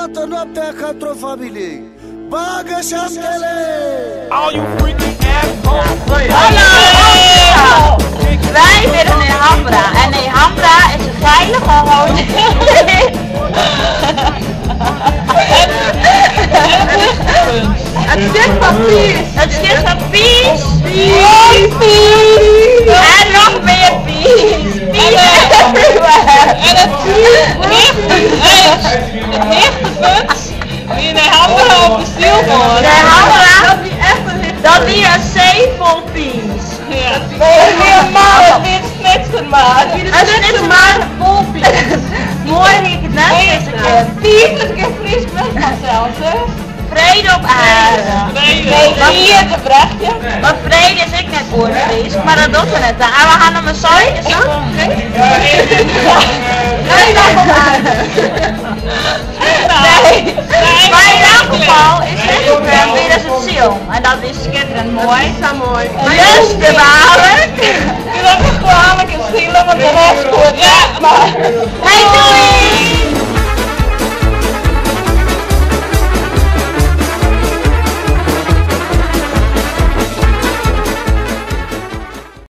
Koarte noapte familie. Bagge All you freaking assholes. Hallo! Wij willen naar Hambra. En Hambra is een veilige hotel. Het zit van peace. Het zit van peace. Peace. Peace. En nog meer peace. Peace everywhere. En het lichtpunt, wie naar Hambra op de stielboord. De Hambra, Dat die echt een lichtpunt. dat die een zee vol peace. Ja. Nee, maar het is snitsen maar. Een snitsen vol peace. Mooi ik het net eens een keer. Peace is geen Fries met vanzelf, hè? Vrede op aarde. Nee, hier de brachtje. Maar vrede is ik net oorvries, maar dat doet er net aan. En we gaan hem een zooi, is dat? Vrede op aarde. Nee. Maar in elk geval is dit het weer eens het ziel. En dat is schitterend mooi. Dat is zo mooi. Dus de waarlijk. Je bent kwalijk en zielen, want de rest goed. Ja, maar... Hey, doei!